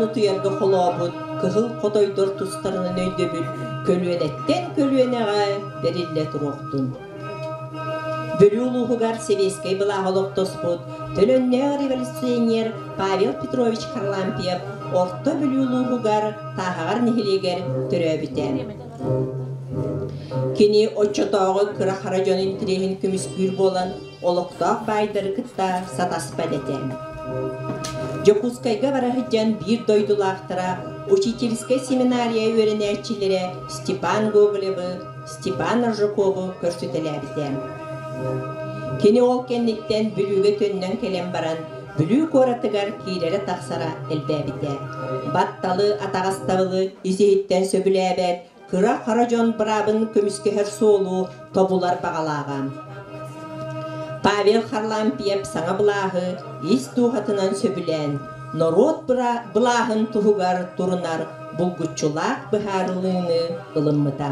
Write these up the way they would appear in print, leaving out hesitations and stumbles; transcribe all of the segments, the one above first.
утуйарга холообут кыһыл хотойдор тустарынан өйдөбүл көлүөнэттэн көлүөнэҕэ бэриллэ туруохтун. Бүлүү улууһугар сэбиэскэй былааһы олохтоспут төлөннөөх революционер Павел Петрович Харлампьев Орто Бүлүү улууһугар Тааһаҕар нэһилиэгэр төрөөбүтэ. Кини оччотооҕу кыра-хара дьон интириэһин көмүскүүр буолан, олохтоох баайдары кытта сатаспат этэ. Дьокуускайга бара сылдьан биир дойдулаахтара учительскай семинария үөрэнээччилэрэ Степан Гоголевы, Степан Аржакову көрсүтэлээбитэ. Кини ол кэнниттэн Бүлүүгэ төннөн кэлэн баран, Бүлүү куоратыгар киирэрэ-тахсара элбээбитэ. Батталы, атаҕастабылы ис-иһиттэн сөбүлээбэт, кыра-хара дьон быраабын көмүскэһэр суолу тобулар баҕалааҕа. Павел Харлампьев саҥа былааһы ис дууһатынан сөбүлээн, норуот былааһын туһугар турунар булгуччулаах быһаарылыыны ылыммыта.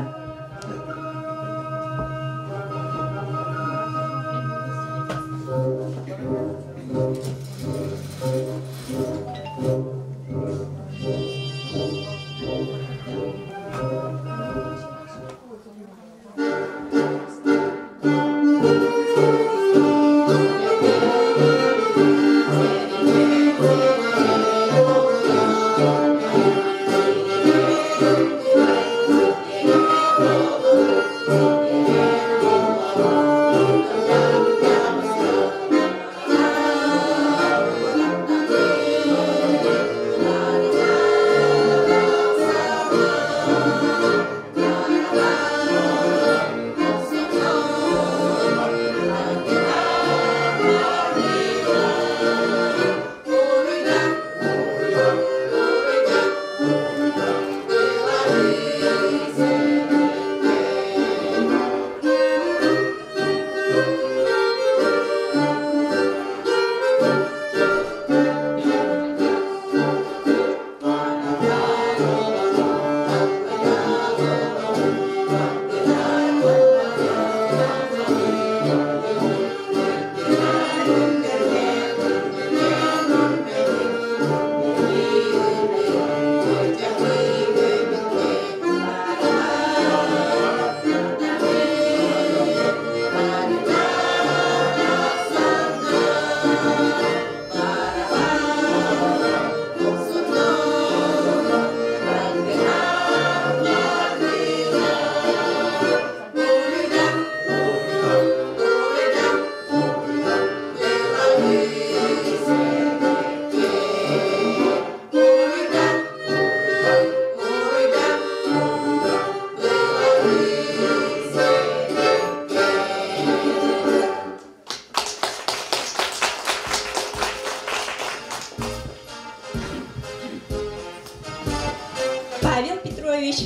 Павел Петрович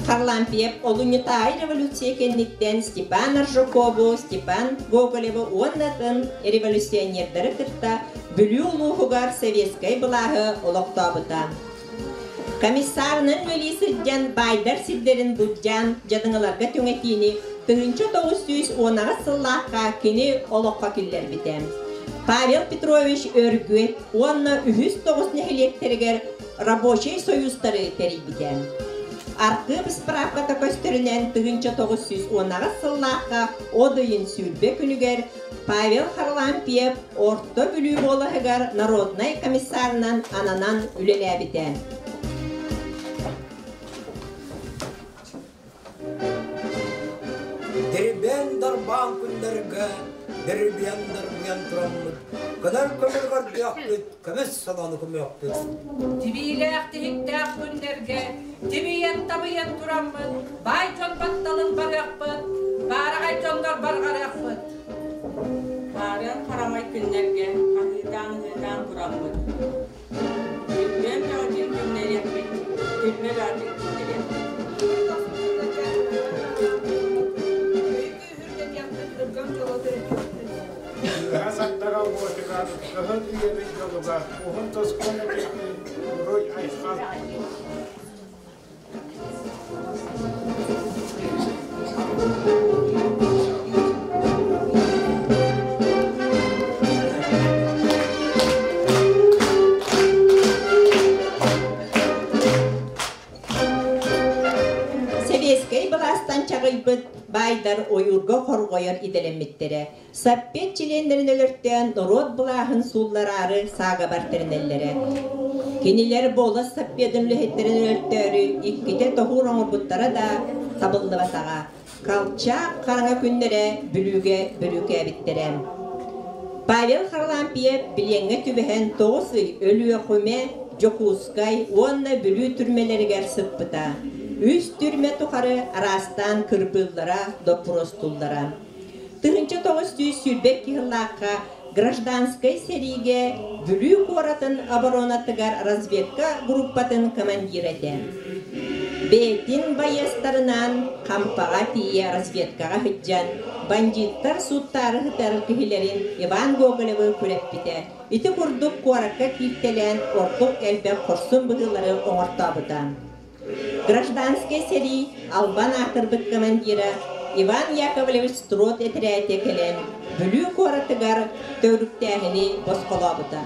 Харлампьев олунньутааҕы революция кэнниттэн Степан Аржакову, Степан Гоголеву уонна атын революционердары кытта Бүлүү улууһугар советскай былааһы олохтообута. Комиссарынан үлэлии сылдьан баайдар сирдэрин былдьаан дьадаҥыларга түҥэтиини 1918 сыллаахха кини олоххо киллэрбитэ. Павел Петрович Өргүөт уонна үһүс тоҕус нэһилиэктэригэр рабочай союзтары тэрийбитэ. Архыып ыспыраапката көстөрүнэн 1918 сыллаахха от ыйын 20 күнүгэр Павел Харлампьев Орто Бүлүү буолаһыгар народнай комиссарынан ананан үлэлээбитэ. Дирбиэн дарбаан күннэргэ дирбиэн дарбыйан тураммыт, кынар көмөр көрдүөхпүт, көмүс солону көмүөхпүт. Тибиилээх тиһиктээх күннэргэ тибийэн-табыйан тураммыт, баай дьон батталын барыахпыт, баараҕай дьоннор барҕарыахпыт. Хаарыан харамай күннэргэ хаһыытаан-ыһыытаан тураммыт, Күлбүөн бөҕөтүн күннэриэхпит, күлмэ бөҕөтүн күннэриэхпит. Үөһэ сардаҕа уотугар, кыһыл үйэбит дьолугар уһун тоскуон этиэхпин уруй-айхал! Чаҕыйбыт баайдар ойуурга хорҕойор идэлэммиттэрэ. Саппет чилиэннэрин өлөртөөн норуот былааһын сууллараары саагабар тэринэллэрэ. Кинилэр буолас саппедын үлэһиттэрин өлөртөөрү иккитэ тоһуур оҥорбуттара да табыллыбатаҕа. Колчак хараҥа күннэрэ Бүлүүгэ бүрүүкээбиттэрэ. Павел Харлампьев билиэҥҥэ түбэһэн 9 ый Өлүөхүмэ, Дьокуускай уонна Бүлүү түрмэлэригэр сыппыта. Үс түрмэ тухары араастаан кырбыыллара, доппуруостууллара. 1922 сыллаахха гражданскай сэриигэ Бүлүү куоратын оборонатыгар разведка группатын командира этэ. Бэйэтин байыастарынаан Хампаҕа тиийэ разведкаҕа сылдьан, бандьыыттар сууттаары сытар киһилэрин Иван Гоголевы күрэппитэ. Ити курдук куоракка кииртэлээн ордук элбэх хорсун быһыылары оҥортообута. Гражданскай сэрии албан аатырбыт командира Иван Яковлевич Строд этэрээтэ кэлэн Бүлүү куоратыгар төгүрүктээһини босхолообута.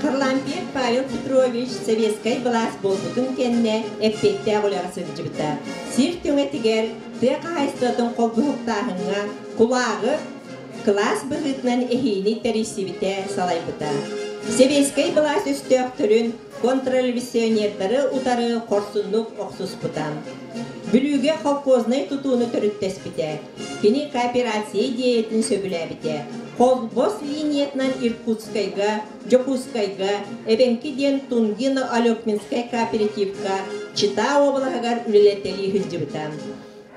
Харлампьев Павел Петрович советскай былаас буолбутун кэннэ эппиэттээх үлэҕэ сылдьыбыта. Сир түҥэтигэр тыа хаһаайыстыбатын холбоһуктааһыҥҥа кулааҕы кылаас быһыытынан эһиини тэрийсибитэ, салайбыта. Сэбиэскэй былаас өстөөхтөрүн контрреволюционердары утары хорсуннук охсуспута. Бүлүүгэ холкуознай тутууну төрүттэспитэ. Кини кооперация идиэйэтин сөбүлээбитэ. Холбос линиятынан Иркутскайга, Дьокуускайга, Эбэҥки диэн Тунгино-Алекминскай кооперативка Чита уобалаһыгар үлэлэтэлии сылдьыбыта.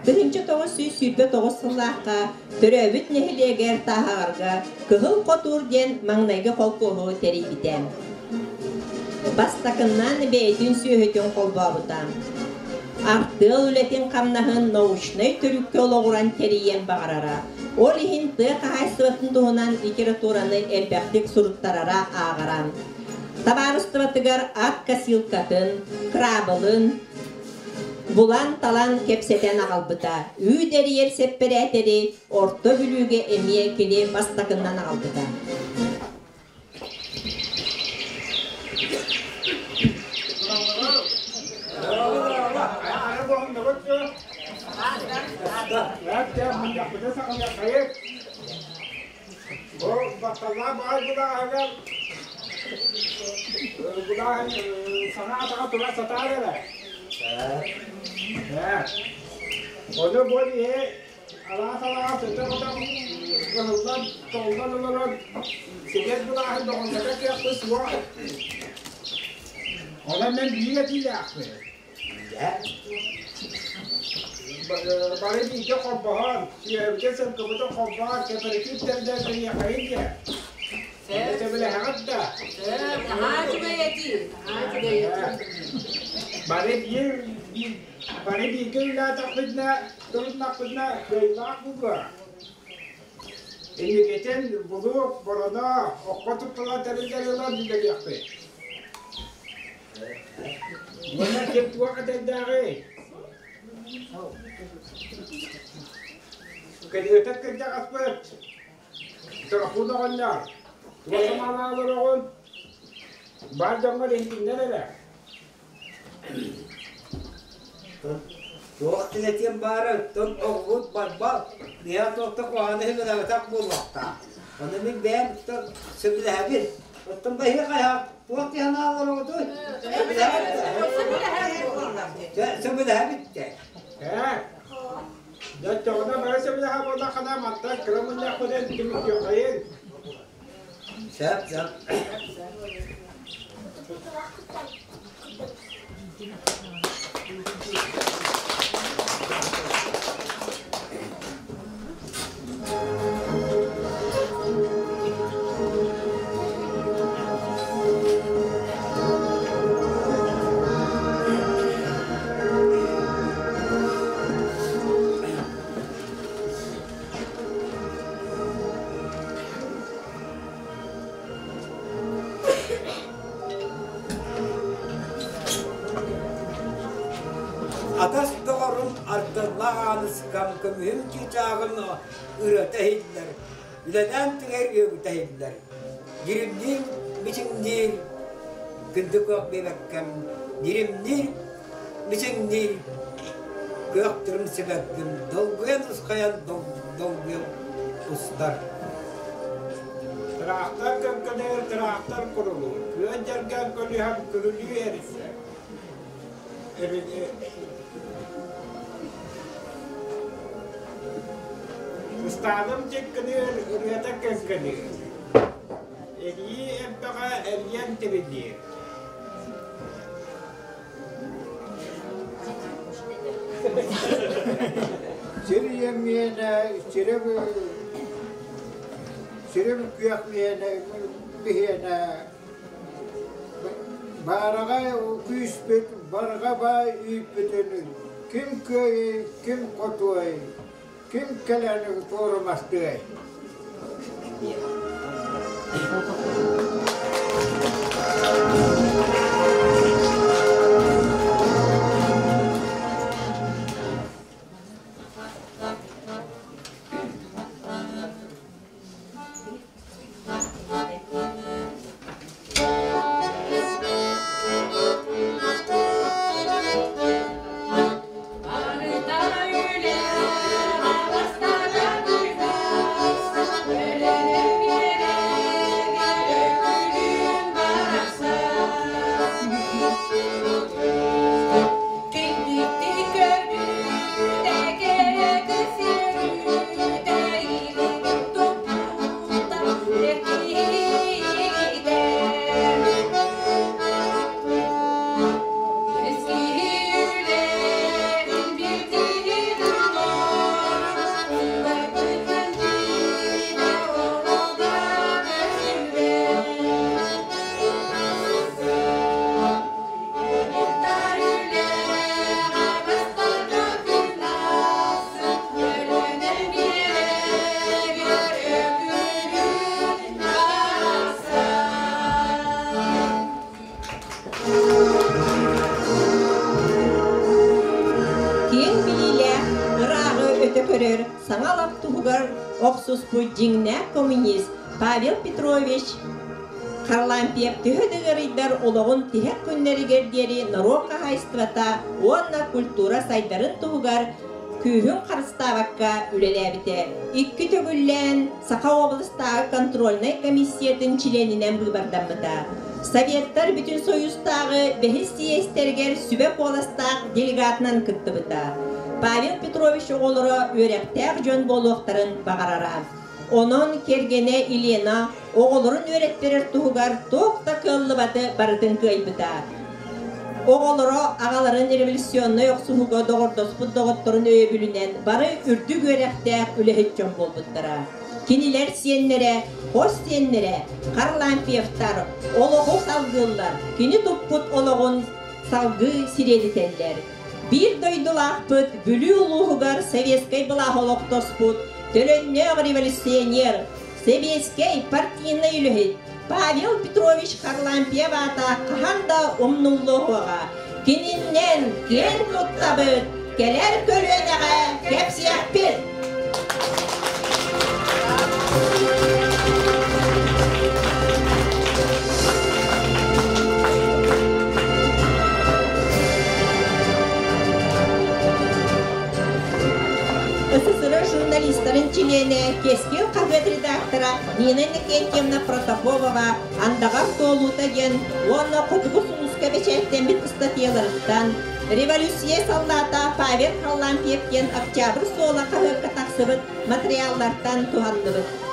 1929 сыллаахха төрөөбүт нэһилиэгэр Тааһаҕарга Кыһыл Хотуур диэн маҥнайгы холкуоһу тэрийбитэ. Бастакыннан бэйэтин сүөһүтүн холбообута. Артыал үлэтин-хамнаһын научнай төрүккэ олоҕуран тэрийиэн баҕарара. Ол иһин тыа хаһаайыстыбатын туһунан литератураны элбэхтик суруттарара, ааҕара. Табаарыстыбатыгар ат косилкатын, кыраабылын булан-талан кэпсэтэн аҕалбыта. Үүт эрийэр сэппэрээтэри Орто Бүлүүгэ эмиэ кини бастакыннан аҕалбыта. Ону бу иһи алаас-алаас өтө-хотон кыһыллан, толлон олорон сибиэт былааһын доҕоллото кыахпыт суох. Онон мен биир этиилээхпин. Бары бииргэ холбоһон, сүөһүбүтүн сылгыбытын холбоон, кэпэрэтиип тэринэн кэлиэхэйин диэн. Сөбүлэһэҕит да? Наһаа үчүгэй этии, наһаа үчүгэй этии. Бары биир бары бииргэ үлэлээтэхпитинэ, туруннахпытына кыайыылаах буолуо. Инникитин булуук, бороно, окко туттулар тэриллэр ылан үлэлиэхпит. Уонна ким туох этэрдээҕий? Кэлиэтэ кырдьаҕаспыт, Тохун оҕонньор, туох санаалаах олороҕун? Бар дьоҥҥор иһитиннэр эрэ. Туох тилэтиэм баара, оттон оҕобут барбал, миэхэ туох да куһаҕаны иһин буолуохтаах. Ону мин бэйэм сөбүлэһэбин. Оттон бэһиэ туох дии санаалар оҕотуй? Сөбүлэһэбит дэ. Ээ, дьэ, бары сөбүлэһэ буоллаххына, мантан кыра мунньахпытын түмүктүөххэйин. Сөп, сөп. Атас доҕорум ардыллаах Ааныскам көмүһүм чыычааҕын ырыата иһиллэр, үлэлээн түҥэр үөгүтэ иһиллэр. Дьиримниир, мичиҥниир, күндү кыах биэбэккэм, дьиримниир, мичиҥниир, кыах түрүм сибэкким, долгуйан ускайан долгуйан устар. Тыраахтар көҥкөнөр, тыраахтар курулуур, күөн дьэргээн көлүһэм күрүлүү эрисэр. Ыстааным дьиккиниир, ырыата кэҥкэниир. Эрийии элбэҕэ эрийэн тибилиир. Сир ийэм миэнэ, сирим сирим күөх миэнэ, биһиэнэ Баараҕай күүспүт, барҕа баай үүппүтүн ким кыайый, ким хотуой, ким кэлэн туорумастыай? Барыта үлэ, бастата быһаас, үлэнэн биэрэ. туһугар охсуспут дьиҥнээх коммунист Павел Петрович Харлампьев төһө да ыарыйдар олоҕун тиһэх күннэригэр диэри норуот хаһаайыстыбата уонна культура сайдарын туһугар күүһүн харыстаабакка үлэлээбитэ. Икки төгүллээн Саха областааҕы контрольнай комиссиятын чилиэнинэн быыбардаммыта. Советтар Бүтүн Союзтааҕы бэһис съезтэригэр сүбэ куоластаах делегатынан кыттыбыта. Павел Петрович оҕолоро үөрэхтээх дьон буолуохтарын баҕарара. Онон кэргэнэ Елена оҕолорун үөрэттэрэр туһугар туох да кыаллыбаты барытын кыайбыта. Оҕолоро аҕаларын революционнай охсуһууга доҕордоспут доҕотторун өйөбүлүнэн бары үрдүк үөрэхтээх үлэһит дьон буолбуттара. Кинилэр сиэннэрэ, хос сиэннэрэ Харлампьевтар олоҕу салгыыллар, кини туппут олоҕун салгыы сириэдитэллэр. Биир дойдулаахпыт Бүлүү улууһугар советскай былааһы олохтоспут төлөннөөх революционер, сэбиэскэй партийнай үлэһит Павел Петрович Харлампьев аата хаһан да умнуллуоҕа. Кининнэн киэн туттабыт, кэлэр көлүөнэҕэ кэпсиэхпит! СССР журналистарын чилиэнэ, Кэскил хаһыат редактора Нина Иннокентьевна Протопопова «Андаҕар туолуута» диэн уонна Хотугу сулуска бэчээттэммит ыстатыйаларыттан Революция саллаата Павел Харлампьев диэн Октябрь суола хаһыакка тахсыбыт материаллартан туһанныбыт.